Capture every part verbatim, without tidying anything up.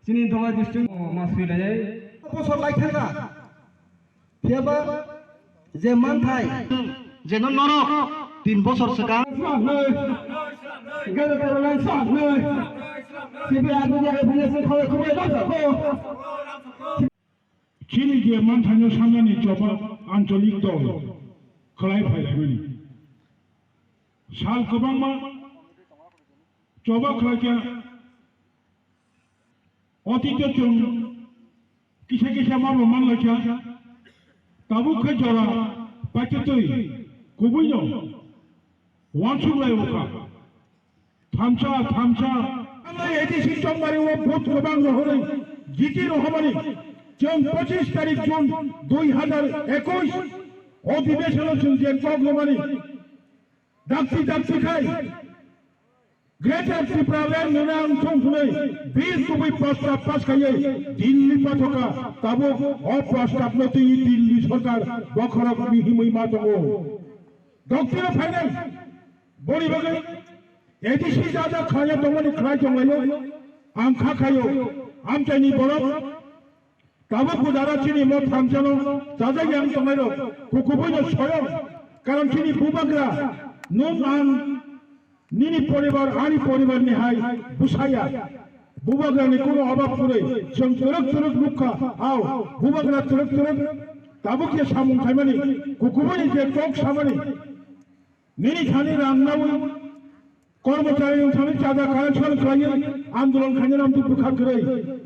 Chini Dholai district ma sui lai. Bosor lai thangkha. Phiyaba je manthai. Jeno norok tin bosor swkang. Gada tara lai sa noi. Sibi adu jaga phanya se khawai khawai lai sa ko. Chini je manthaino sanani choba ancholik dol khlai phai laimani. Sal kwbangma choba khlaikha, otito chwng kisa kisa mabo manlaikha, tabuk khe jora paitotwi kubuino wansuk lai o kha. Thamsa, thamsa. Ang A D C Chongmari o vote kwbang rohorwi G T rohormani. Chwng pochis tarik June dui hajar ekush odhibeshon o chwng je kok romani. Dakti dakti khai. Greater Tipraland nuna ang thung thunwi bis tubui pastab pas khaiwi Delhi pathoka tabuk o pastab no twi Delhi sorkar bokhorok ni himwi ma tongo. Doktino phainai. Boni bagwi A D C jajak khlaiya tongmani khlai tonglaio. Ang kha khaio. Amchaini borok tabuk pujara chini mo thamsano chajak yang tongnairok kukubuino soyong. Karon chini bubagra nwng ang nini poribar ani poribarni hai bwsaya. Bubagrani kuno obab kwrwi chwng twrwk twrwk nukha. Ao bubagra twrwk twrwk tabuk je samung khaimani kukubuini je kok samani. Nini thani rang nawi kormochari rok thani chada collection khlaiwi andolon khainai rok bwkha kwrwi.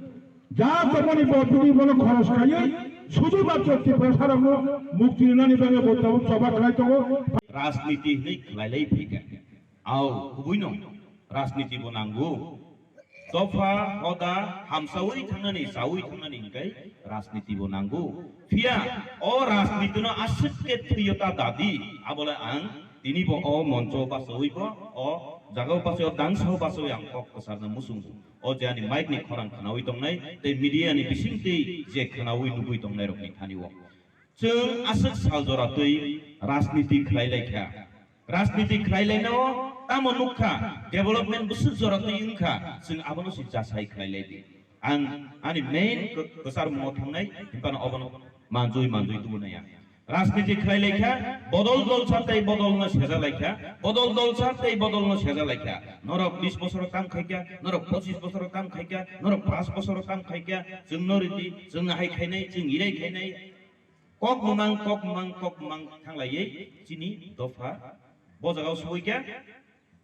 Ja tomoni bo pidi bono khoros khaiwi sudu ba chokti prasarokno mukti rinani bagwi bo tabuk choba khlai tongo. Rajniti hinwi khlailai phaikha. Ao, kubuino rajniti bo nango. Dopha, hoda, hamsawi thangnani, chawi thangnani hingkai rajniti bo nango. Phiya o rajnitino aswk khe thwiyo ta dadi, abole ang tini bo o moncho bachawi bo, o jaga o bachawi, o dangsa o bachawi ang kok kwcharna muchungo. O je ani mic ni khorang khwnawi tongnai, tei media ni bising tei je khwnawi nugwi tongnai rokni thani o. Chwng aswk sal jora twi rajniti khlai lai kha. Rajniti khlai lai nao tamo nuk kha, development bwswk jora twi wng kha, chwng abono se jasai khlai lai di. Ang ani main kwchar mungo thangnai, himpano obono manjui manjui tubu nai ang. Rajniti khlai lai kha, bodol dolsa tei bodolno seja lai kha, bodol dolsa tei bodolno seja lai kha. Norok bis bosoro kam khai kha, norok pochis bosoro kam khai kha, norok pash bosoro kam khai kha, chwngno ridi, chwngno hai khainai, chwng irai khainai. Kok mwmang, kok mwmang, kok mwmang thanglaiwi chini dopha bo jagao sogwi kha,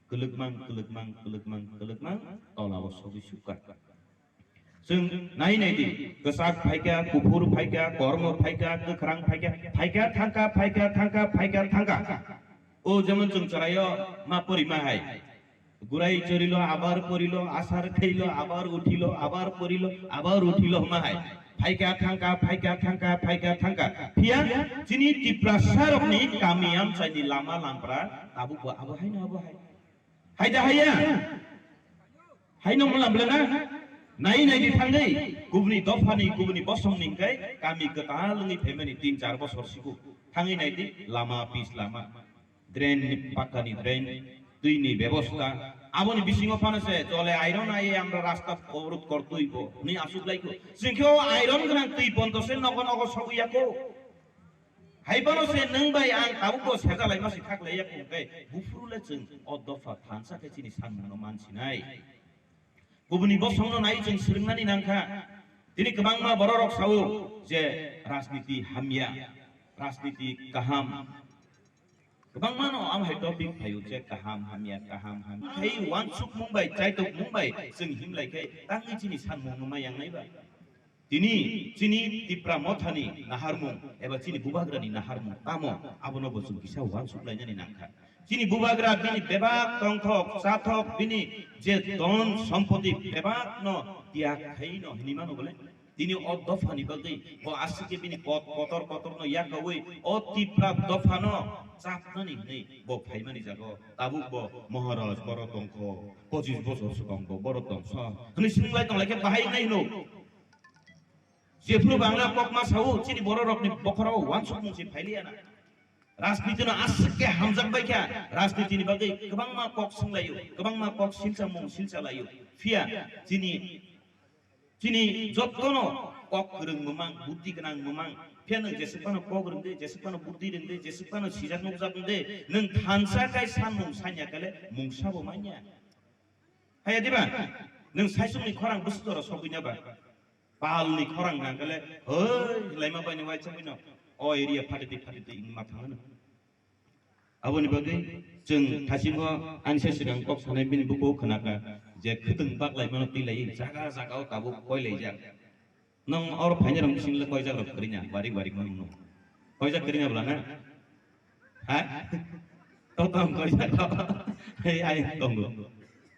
kwlwkmang, kwlwkmang, kwlwkmang, kwlwkmang tolao sogwi sukha. Chwng nai nai di, kwchak phaikha, kuphur phaikha, kormo phaikha, kwkhrang phaikha, phaikha thangkha, phaikha thangkha, phaikha thangkha. O jemon chwng chwraio ma porima hai. Gurai chorilo, abar porilo, asar kheilo, abar uthilo, abar porilo, abar uthilo hwnma hai. Phaikha thangkha, phaikha thangkha, phaikha thangkha. Phiya chini Tiprasa rokni kami amchaini lama lampra tabuk bo abo haino abo hai. Hai da haiya? Haino mula mula na? Nai nai di thangwi, kubuni dophani, kubuni bosongni hwnkhe kami kwtal wngwi phaimani tin char bosor siku. Thangwi nai di, lama pis lama. Drain ni, pakkani drain, twi ni bebosta. Aboni bisingo phano se jole iron aye amra rasta obrod kor twi bo hwnwi asuk lai kho. Chwng khe o iron gwnang twi pondo se nogo nogo sogwi ya kho. Hai bono se nwng bai ang tabuk bo seja lai ma si thak lai ya kho, hwnkhe buphuru le chwng o dopha thansa khe chini sanmung no man sinai. Kubuni bosongno nai chwng swrwngnani nangkha. Tini kwbangma bororok sao je rajniti hamya, rajniti kaham. Kwbangmano am hai topic phaio je kaham hamya, kaham hamya. Hai wansukmung bai, chaitokmung bai chwng himlai khe tangwi chini sanmungno ma yangnai ba? Tini chini Tipra Mothani naharmung eba chini Bubagrani naharmung tamo abono bo chwng kisa uansuk lainani nangkha. Chini Bubagra bini bebak tongthok chathok bini je don sompoti bebakno tiyag khaino hinwi mano bole. Tini o dophani bagwi bo aswk khe bini kot kotor kotorno yakaui o Tipra dophano chapnani hinwi bo phaimani jago tabuk bo Maharaj boro tongkho pochis bosor swkang bo boro tongsa hinwi swngwlai tonglai khe bahai wngnai hino. Jephru Bangla kokma sao chini bororokni bokhorao wansukmung se phailiya na. Rajnitino aswk khe hamjak bai kha, rajnitini bagwi kwbangma kok swnglaio, kwbangma kok silchamung silchalaio. Phiya chini Chini jottono kok kwrwng mwmang, buddhi gwnang mwmang. Phiya nwng jesuk phano kok rwng de, jesuk phano buddhi rwng de, jesuk phano sijak nukjak wng de, nwng thansa kai sanmung sanya kale mungsa bo manya. Haya diba? Nwng saisukni khorang bwswk jora sogwi na ba? Palni khorang nang kale, hoi, laima baini waisa bwino. O area phati twi, phati twi, wngma thangano. Aboni bagwi chwng thasingbo ani se swkang kok sanai bini buko khwnakha je khwtwng baklaimano twilaiwi jaga jagao tabuk koilaijak. Nwng oro phainairok bisingla koijak rok kwrwina, barik barik mano. Koijak kwrwina bwlana? Ha? Totom koijak rok. Hei, ai tongo.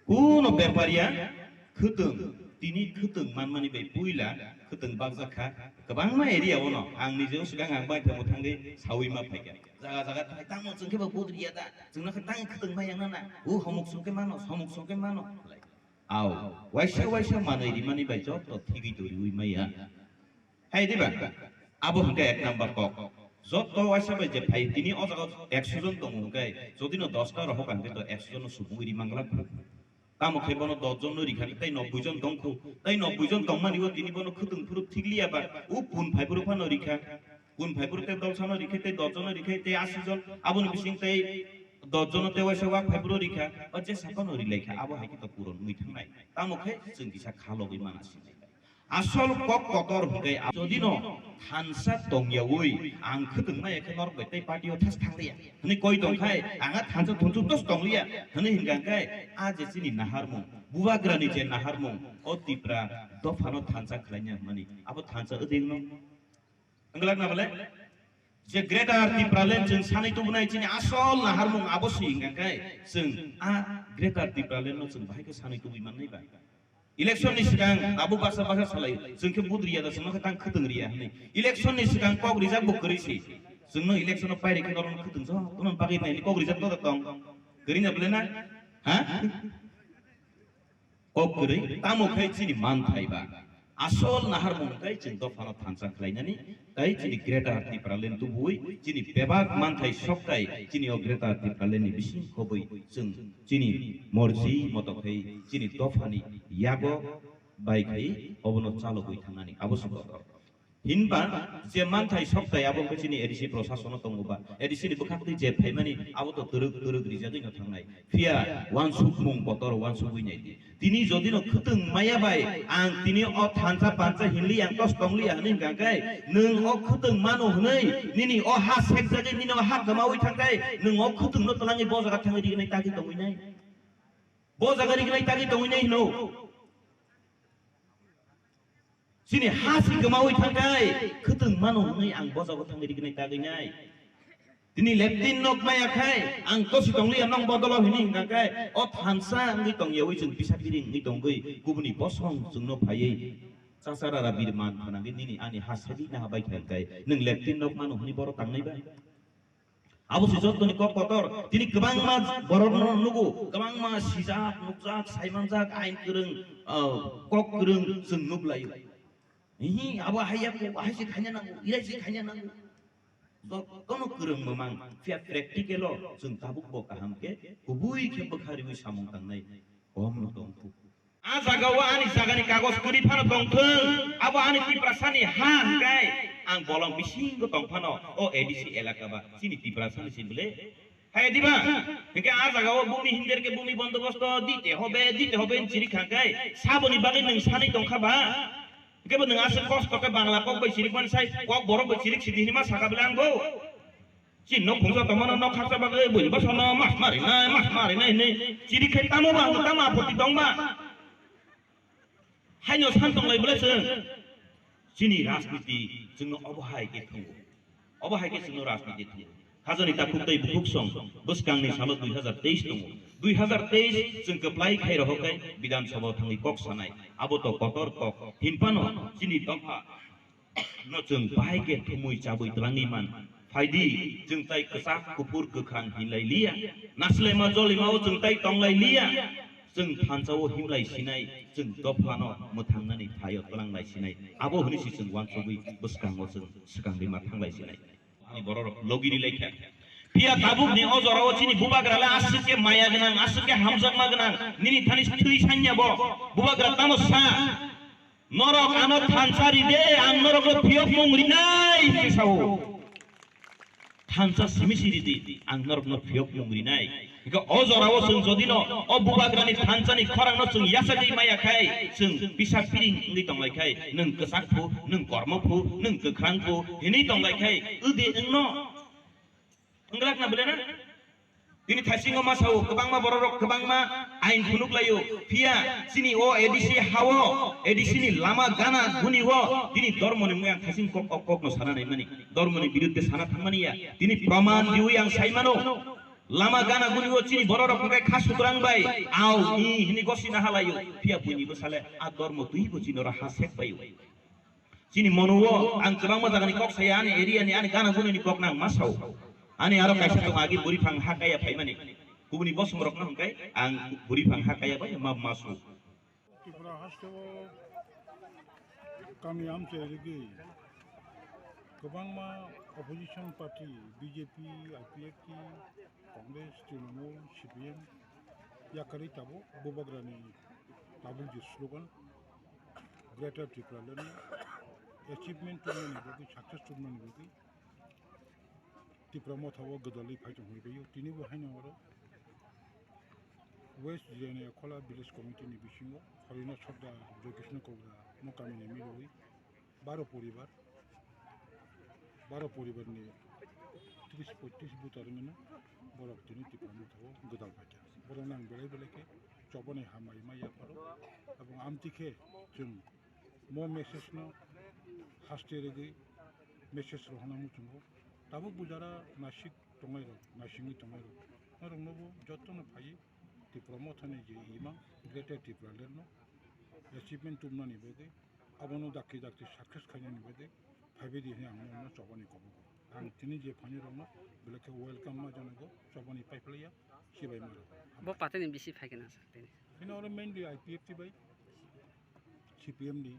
Kuno bepariya khwtwng, tini khwtwng manmani bai puila khwtwng bakjak kha. Kwbangma area ono ang nijeo swkang ang bai thamo thangwi sawi ma phaikha. Jaga jaga thai tamo chwng khe bo budriya da. Chwngno khe tang khwtwng bai yang na. U homok song khe mano, somok song khe mano. Au, waisa waisa manwi rimani bai joto thigwi to riwi maya. Hai diba? Abo hwnkhe ek number kok. Joto waisa bai je phai tini o jaga ekso jon tongo hwnkhe, jodi no dosta rohok hwnkhe to ekso jon no subungwi ri mangla khu. Tamo khe bono dos jon no rikha, tei nobboi jon tongkhu. Tei nobboi jon tongmani o tini bono khwtwng phuru thikliya ba, u kun phai phuru phano rikha. Kun phai phuru tei dolsano rikhe, tei dos jon no rikhe, tei asi jon. Aboni bising tei dos jon no tei waisa wak phai phuru rikha. O jesa phano rilaikha, abo hai khe to puron wngwi thangnai. Tamo khe chwng kisa kha logwi mana sinai. Asol kok kotor hwnkhe jodi no thansa tongyaui ang khwtwng maya khe norok bai tei party o thas thangliya hwnwi koi tongkhai ang a thansa thunsu tos tongliya hwnwi hwnkha khe a je chini naharmung bubagrani je naharmung o Tipra dophano thansa khlaina hwnmani abo thansa wdingno wngwlak na bole. Je Greater Tipraland chwng sanwi tubunai chini asol naharmung abo se hwnkha khe chwng a Greater Tipraland no chwng bahai khe sanwi tubui mannai ba. Election ni swkang abo baksa baksa salai chwng khe budriya da chwngno khe tang khwtwng riya hwnwi. Election ni swkang kok rijak bo kwrwi se. Chwngno election o pairi khe norokno khwtwng jok tono bagwi nai kok rijak to tong. Kwrwi na bole na? Ha? Kok kwrwi tamo khai chini manthai ba. Asol naharmung khai chini dophano thansa khlainani, tei chini Greater Tipraland tubui, chini bebak manthai soktai, chini o Greater Tipraland ni bising khobwi chwng chini morji moto khai chini dophani yago bai khai obono chalogwi thangnani abo se kotor. Hinba je manthai soktai abo wngkha chini A D C prosasono tongo ba, A D C ni bwkhak twi je phaimani abo to twrwk twrwk rijagwi no thangnai. Phiya uansukmung kotor uansugwi nai di. Tini jodi no khwtwng maya bai ang tini o thansa pansa hinli ang tos tongliya hwnwi hwnkha khe nwng o khwtwng mano hwnwi nini o ha sekjagwi nini o ha kwmawi thangkhai nwng o khwtwng no twlangwi bo jaga thangwi rignai tagwi tongwi nai. Bo jaga rignai tagwi tongwi nai hino. Chini ha si kwmawi thangkhai khwtwng mano hwnwi ang bo jaga thangwi rignai tagwi nai. Tini leptin nok maya khai ang tosi tongliya nong bodolo hini hwnkha khe o thansa wngwi tongyawi chwng bisa biring wngwi tongwi kubuni bosong chwngno phaiwi chasarara birman phanangwi nini ani ha sadi naha bai khe hwnkhe nwng leptin nok mano hwnwi boro tangnai bai. Abo se jottoni kok kotor tini kwbangma borokno nugo kwbangma sijak nukjak saimanjak ain kwrwng ah, kok kwrwng chwng nuklaio. Hihi, abo hai ya, hai se khaina nango, irai se khaina nango. Jotono kwrwng mwmang, phiya practical o chwng tabuk bo kaham khe, kubui khe bwkha riwi samung tangnai, kom no tong thuk. A jaga o ani jaga ni kagoj kwrwi phano tong thung, abo ani Tiprasa ni ha hwnkhe, ang bolong bisingo tong phano, o A D C elaka ba, chini Tiprasa ni se bwle, Hai diba? Hingke a jaga o bumi hinder ke bumi bondobosto dite hobe, dite hobe hin chiri kha kai. Saboni bagwi nwng sanwi tongkha ba? Hingke bo nwng aswk kosto ke Bangla kok bai chirik mani sai, kok borok bai chirik sidi hinma saka bele ang bo. Chin nok khungsa tongmano nok khaksa bagwi bui bosano mas marinai, mas marinai hinwi chirik khai tamo ba, tamo apoti tong ba? Haino san tonglai bwle chwng chini rajniti chwngno obo hai khe thwngo. Obo hai khe chwngno rajniti thwngo. Khajani takhuk tei bukhuk song bwskangni salo dui hazar teis tongo. Dui hazar teis chwng kwplai khai rohor khai Bidhan Sabha o thangwi kok sanai. Abo to kotor kok. Hinphano chini dopha no chwng bahai khe thumui chabwi twlangwi man. Phaidi, chwng tai kwchak, kuphur, kwkhrang hinlai liya. Naslaima jolima o chwng tai tonglai liya. Chwng thansa o himlai sinai, chwng dopha no mwthangnani thai o twlanglai sinai. Abo hwnwi se chwng uansugwi bwskango chwng swkang rima thanglai sinai. Ani bororok logi ri lai kha. Phiya tabuk ni o jora o chini bubagra le aswk khe maya gwnang, aswk khe hamjakma gwnang. Nini thani thwi sanya bo. Bubagra tamo sa. Norok ano thansa ride, ang norokno phiyokmung rinai, hinwi sao. Thansa simi si ridi, ang norokno phiyokmung rinai. Hingke o jorao chwng jodino o bubagrani thansani khorangno chwng yachagwi maya khai, chwng bisa piring wngwi tonglai khai, nwng kwchak phu, nwng kormo phu, nwng kwkhrang phu, hinwi tonglai khai, wngdi wngno. Wngrakna bwlena? Tini thaisingo ma sao, kwbangma bororok kwbangma ain phunuk laio. Phiya chini o A D C hao, A D C ni lama gana guni o tini dormoni mui ang thaising kok, kok, kokno sana naimani. Dormoni biruddhe sana thangmani ya. Tini praman diwi ang saimano. Lama gana guni o chini bororok hwnkhe kha sutrang bai. Au, i, hini gosi na halaio. Phiya buini bwsale a dormo twi bo chini oro ha sek baio. Chini mono o ang kwbangma jagani kok saya, ani area ni, ani gana gunani kok nang ma sao. Ani aro kaisa tongo agi buri phang ha kaya phaimani. Kubuni bosong rok no hwnkhe ang buri phang ha kaya bai ma, ma sao. Tripura haste o kami amchai rwgwi kwbangma opposition party, B J P, I P F T, Congress, Trinamool, C P M yakarwi tabuk bubagrani tabuk je slogan Greater Tripura Land no achievement tubunani bagwi, success tubunani bagwi Tipra Motha o gwdalwi phai tong hwnwi baio. Tini bo haino oro West Jirania Khola Village Committee ni bisingo Horina Sodda, Joy Krishna Kobra no kamini milwi baro poribar, baro poribar ni tris poitris voter wngmano borok tini Tipra Motha o gwdal phaikha. Borok nang belai belai khe chobani hambai ma yapharo, aboni amtwi khe chwng mo message no haste rwgwi message rohorna muchungo. Tabuk bo jara naisik tongnai rok, naisingwi tongnai rok, norok no bo joto no phaiwi Tipra Motha ni je imang Greater Tripura Land no achievement tubunani bagwi, abono dakti dakti success khainani bagwi phaibai di hwnwi ang norokno chobani kobo. Ang tini je phainai rokno belai khe welcome ma janago, chobani paiphlaiya, sibai ma rok. Bo party ni bisi phai khe na sir tini? Bini oro mainly I P F T bai, C P M ni,